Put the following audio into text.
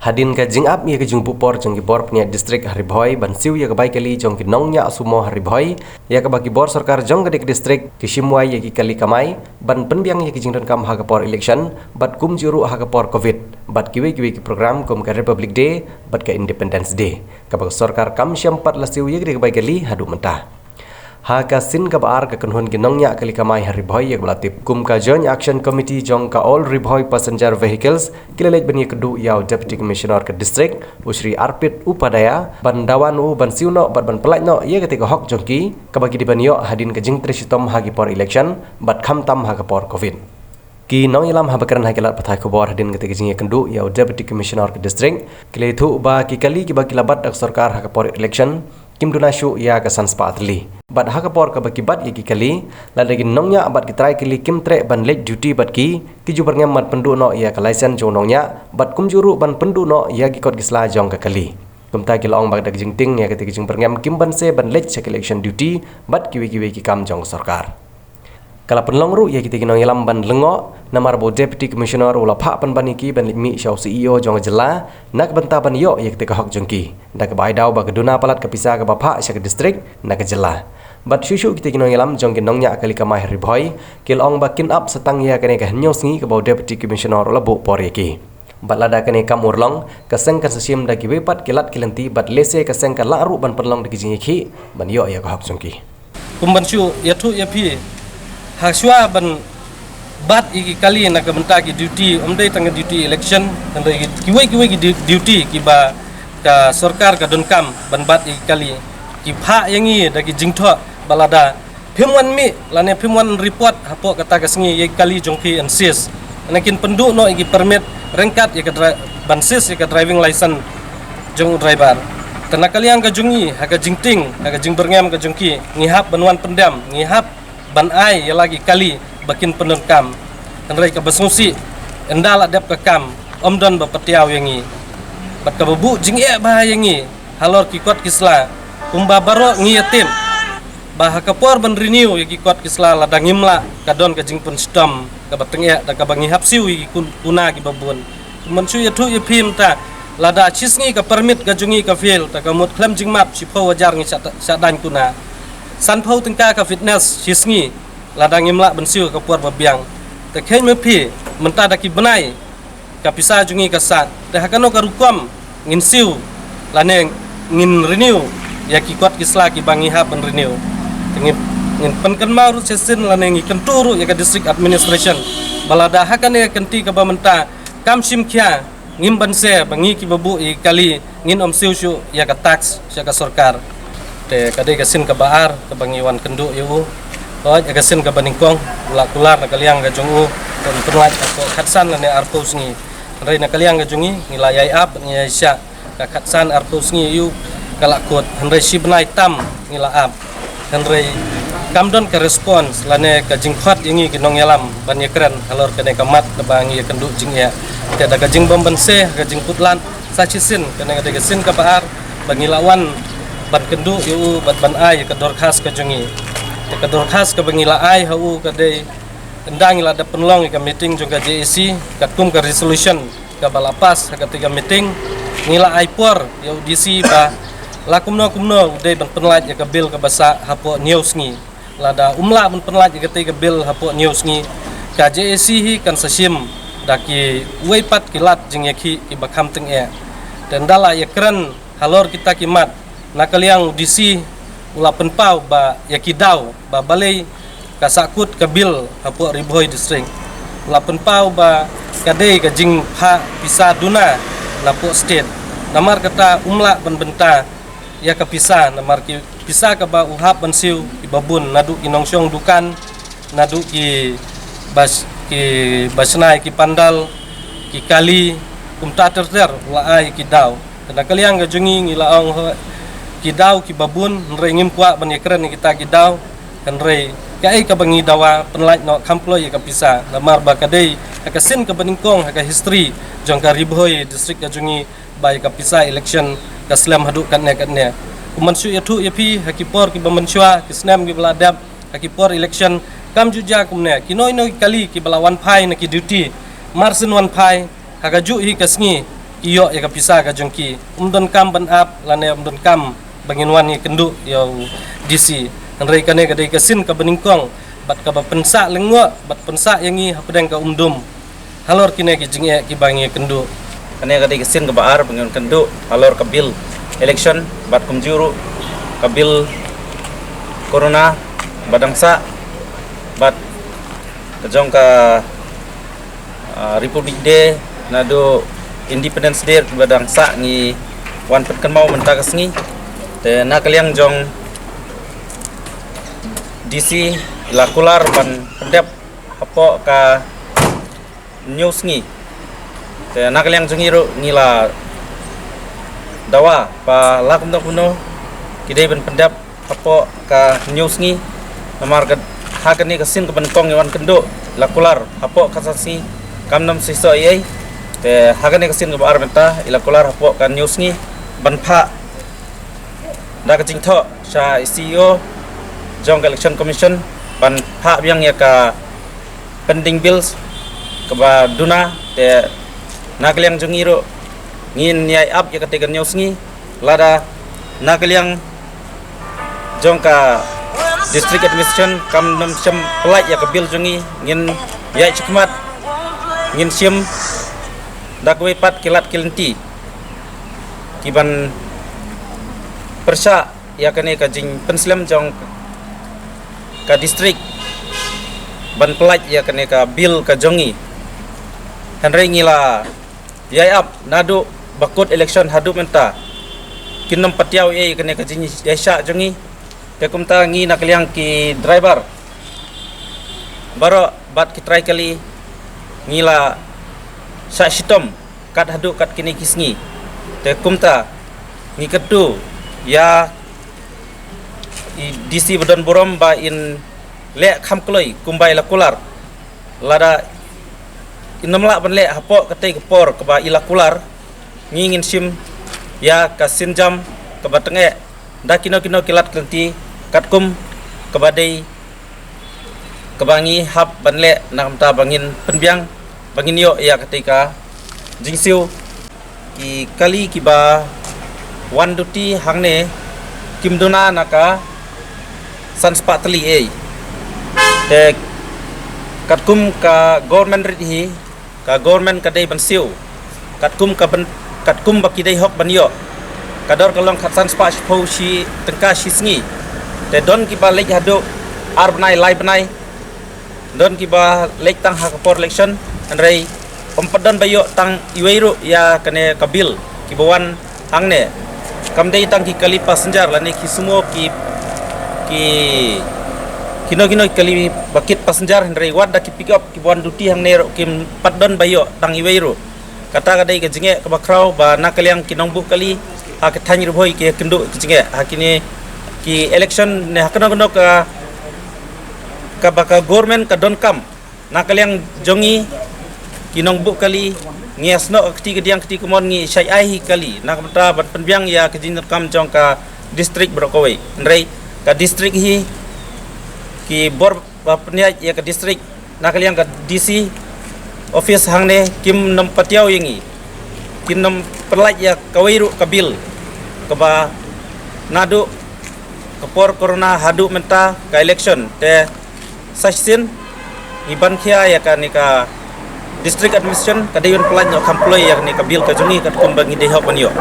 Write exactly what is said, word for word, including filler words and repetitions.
Hadien ka jingap ïa ka jingbuh por jong ki bor pynïaid district ha Ri Bhoi ban siew ïa ka bai kali jong ki nongñiah sumo ha Ri Bhoi, ïa kaba ki bor sorkar jong ka dei ka district ki shim wai ïa ki kali kamai ban pynbiang ïa ki jingdonkam ha ka por election bad kumjuh ruh ha ka por covid, bad kiwei kiwei ki program kum ka Republic Day bad ka Independence Day, kaba ka sorkar kam shym pat la siew ïa ka dei ka bai kali haduh mynta. Ha ka sien kaba ar, ka kynhun ki nongñiah kali kamai ha Ri Bhoi, ïa kaba la tip kum ka Joint Action Committee jong ka All Ri Bhoi Passenger Vehicles, ki la leit ban ïakynduh ïa u Deputy Commissioner ka district, u Shri Arpit Upadhyaya, ban dawa noh u ban siew noh bad ban pyllait noh ïa katei ka hok jong ki, kaba ki dei ban ïoh hadien ka jingtrei shitom ha ki por election bad khamtam ha ka por covid. Ki nongïalam haba kren ha ki lad pathai khubor hadien katei ka jingïakynduh ïa u Deputy Commissioner ka district, ki la ïathuh ba ki kali kiba ki la bat da ka sorkar ha ka por election kim duna shuh ïa ka san spah tylli. Bad ha ka por kaba ki bat ïa ki kali, lada ki nongñiah bad ki trai kali kim treh ban leit duty bad ki, ki ju byrngem ban pynduh noh ïa ka license jong u nongñiah bad kumjuh ruh ban pynduh noh ïa ki kot ki sla jong ka kali. Kumta ki la ong ba da ka jingtieng ïa katei ka jingbyrngem kim banse ban leit sha ka election duty bad kiwei kiwei ki kam jong ka sorkar. Ka la pynlong ruh ïa kitei ki nongïalam ban lyngngoh, namar ba u Deputy Commissioner u la phah pynban ïa ki ban leit mih sha u C E O jong ka jylla na ka bynta ban ïoh ïa katei ka hok jong ki, da kaba ai daw ba ka duna palat ka pisa kaba phah sha ka district na ka jylla. Bad shuh shuh kitei ki nongïalam jong ki nongñiah kali kamai ha Ri Bhoi ki la ong ba kin ap sa tang ïa kane ka hynñiew sngi kaba u Deputy Commissioner u la buh por ïa ki. Bad lada kane kam urlong, ka seng kan sa shim da kiwei pat ki lad ki lynti bad lehse ka seng kan lah ruh ban pynlong da ki jingïakhih ban ïoh ïa ka hok jong ki. Kum ban shu ïathuh ïa phi, ha shuwa ban bat ïa ki kali na ka bynta ki duty, ym dei tang ka duty election, hynrei ki, kiwei kiwei ki du-, duty kiba ka sorkar ka donkam ban bat ïa ki kali, ki phah ïa ngi da ki jingthoh ba lada phim wan mih lane phim wan report hapoh kata ka sngi ïa ki kali jong phi yn seize. Lane kin pynduh noh ïa ki permit ryngkat ïa ka dri-, ban seize ïa ka driving license jong u driver. Te na ka liang ka jong ngi, ha ka jingtieng, ha ka jingbyrngem ka jong ki, ngi hap ban wan pyndem, ngi hap ban ai ïa la ki kali ba kin pyndonkam. Hynrei kaba sngewsih, ynda la dep ka kam, ym don ba patiaw ïa ngi. Bad kaba buh jingeh bha ïa ngi halor ki kot ki sla, kumba baroh ngi ïatip ba ha ka por ban renew ïa ki kot ki sla, lada ngim lah, ka don ka jingpynshitom kaba tyngeh da kaba ngi hap siew ïa ki kun-, kuna kiba bun. Kum ban shu ïathuh ïa phi mynta, lada shi sngi ka permit ka jong ngi ka fail, te ka mut khlem jingmap shiphew hajar ngi shah, shah daiñ kuna. Sanphew tyngka ka fitness shi sngi, lada ngim lah ban siew ha ka por ba biang. Te kheiñ ma phi, mynta da ki bnai ka pisa jong ngi ka sah, te ha kano ka rukom ngin siew lane ngin renew ïa ki kot ki sla kiba ngi hap ban renew. Te ngin, ngin pynkynmaw ruh shisien lane ngi kyntu ruh ïa ka district administration ba lada ha kane ka kynti kaba mynta kam shim khia, ngim banse ba ngi kiba buh ïa ki kali ngin ym siew shuh ïa ka tax sha ka sorkar. Te ka dei ka sien kaba ar kaba ngi wan kynduh ïa u. Hooid, ïa ka sien kaba nyngkong u la kular na ka liang ka jong u, u pynlait hapoh khatsan lane arphew sngi. Hynrei na ka liang ka jong ngi, ngi la ïai ap, ngi ïai shah ka khatsan arphew sngi ïa u, ka la kut, hynrei shi bnai tam ngi la ap. Hynrei kam don ka response lane ka jingkhot ïa ngi ki nongïalam ban ïakren halor kane ka mat kaba ngi ïakynduh jingeh. Te da ka jingbym banse, ka jingputlat, sa shisien, kane ka dei ka sien kaba ar ba ngi la wan ban kynduh ïa u bad ban ai ka dorkhas ka jong ngi. Te ka dorkhas kaba ngi la ai ha u ka dei, ynda ngi la dep pynlong ïa ka meeting jong ka J A C, katkum ka resolution kaba la pass ha katei ka meeting, ngi la ai por ïa u D C ba la kumno kumno u dei ban pynlait ïa ka bill kaba sah hapoh hynñiew sngi. Lada um lah ban pynlait ïa katei ka bill hapoh hynñiew sngi, ka J A C hi kan sa shim da kiwei pat ki lad jingïakhih kiba kham tyngeh. Te ynda la ïakren halor kita ki mat, na ka liang u D C u la pynpaw ba ïa ki daw ba balei ka sahkut ka bill hapoh Ri Bhoi District. U la pynpaw ba ka dei ka jingphah pisa duna napoh state. Namar kata um lah ban bynta ïa ka pisa, namar ki pisa kaba u hap ban siew kiba bun, naduh ki nongshong dukan, naduh ki bas-, ki bashna ïa ki pandal, ki kali, kumta ter ter u la ai ki daw. Te na ka liang ka jong ngi, ngi la ong ho, ki daw kiba bun, hynrei ngim kwah ban ïakren ïa kita ki daw, hynrei kaei kaba ngi dawa, pynlait noh kham kloi ïa ka pisa, namar ba ka dei ha ka sien kaba nyngkong ha ka history jong ka Ri Bhoi District ka jong ngi ba ïa ka pisa election ka slem haduh katne katne. Kum ban shu ïathuh ïa phi, ha ki por kiba mynshuwa, ki snem kiba la dep, ha ki por election kam ju jia kumne. Kino kino ki kali kiba la wan phai na ki duty, mar sien wan phai, ha kajuh hi ka sngi ïoh ïa ka pisa ka jong ki. Um donkam ban ap lane um donkam ba ngin wan ïakynduh ïa u D C. Hynrei kane ka dei ka sien kaba nyngkong bad kaba pynsah lyngngoh bad pynsah ïa ngi hapdeng ka umdum halor kine ki jingeh kiba ngi ïakynduh. Kane ka dei ka sien kaba ar ba ngi ïakynduh halor ka bill election bad kumjuh ruh ka bill corona ba dang sah bad ka jong ka ah, Republic Day naduh Independence Day ba dang sah ngi wan pynkynmaw mynta ka sngi. Te na ka liang jong D C la kular ban pyndep hapoh ka hynñiew sngi. Te na ka liang jong ngi ruh ngi la dawa ba la kumno kumno ki dei ban pyndep hapoh ka hynñiew sngi. Namar ka ha kane ka sien kaba nyngkong i wan kynduh i la kular hapoh ka san sngi kam nym seisoh ei ei. Te ha kane ka sien kaba ar mynta i la kular hapoh ka hynñiew sngi ban phah da ka jingthoh sha i C E O jong ka Election Commission ban phah biang ïa ka pending bills kaba duna. Te na ka liang jong ngi ruh ngin ïai ap ïa kata ka hynñiew sngi lada na ka liang jong ka District Administration kam nym shym pynlait ïa ka bill jong ngi, ngin ïai shikmat, ngin shim da kawei pat ki lad ki lynti kiban pyrshah ïa kane ka jingpynslem jong ka district ban pynlait ïa kane ka bill ka jong ngi. Hynrei ngi la ïai ap naduh ba kut election haduh mynta kin nym patiaw ei ei kane ka jingïaishah jong ngi. Te kumta ngi na ka liang ki driver baroh bad ki trai kali ngi la shah shitom kat haduh kat kine ki sngi. Te kumta ngi kyntu ïa i D C ba don burom ba in leh kham kloi kumba i la kular. Lada in nym lah ban leh hapoh katei ka por kaba i la kular, ngi ngin shim ïa ka sienjam kaba tyngeh da kino kino ki lad ki lynti katkum kaba dei kaba ngi hap ban leh na ka bynta ba ngin pynbiang ba ngin ïoh ïa katei ka jingsiew. Ki kali kiba wan duty hangne kim duna na ka san spah tylli ei. Te katkum ka government rit hi, ka government ka dei ban siew katkum ka ban, katkum ba ki dei hok ban ïoh. Ka dor ka long khatsan spah shiphew shi tyngka shi sngi. Te don kiba leit haduh ar bnai lai bnai, don kiba leit tang ha ka por election, hynrei ym pat don ba ïoh tang iwei ruh ïa kane ka bill kiba wan hangne. Kam dei tang ki kali passenger lane ki sumo ki, ki kino kino ki kali ba kit passenger, hynrei wat da ki pick up kiba wan duty hangne ruh kim pat don ba ïoh tang iwei ruh. Kata ka dei ka jingeh kaba khraw ba na ka liang ki nongbuh kali ha ka thaiñ Ri Bhoi ki kynduh ka jingeh ha kine ki election ne ha kano kano ka, kaba ka government ka donkam. Na ka liang jong ngi ki nongbuh kali ngi ïasnoh ka kti ka diang kti ka mon, ngi shait ai hi kali na ka bynta ban pynbiang ïa ka jingdonkam jong ka district baroh kawei. Hynrei ka district hi ki bor ba pynïaid ïa ka district na ka liang ka D C office hangne kim nym patiaw ïa ngi, kim nym pynlait ïa kawei ruh ka bill kaba naduh ka por corona haduh mynta ka election. Te sa shisien ngi ban khia ïa kane ka district administration ka dei ban pynlait noh kham kloi ïa kane ka bill ka jong ngi katkum ba ngi dei hok ban ïoh.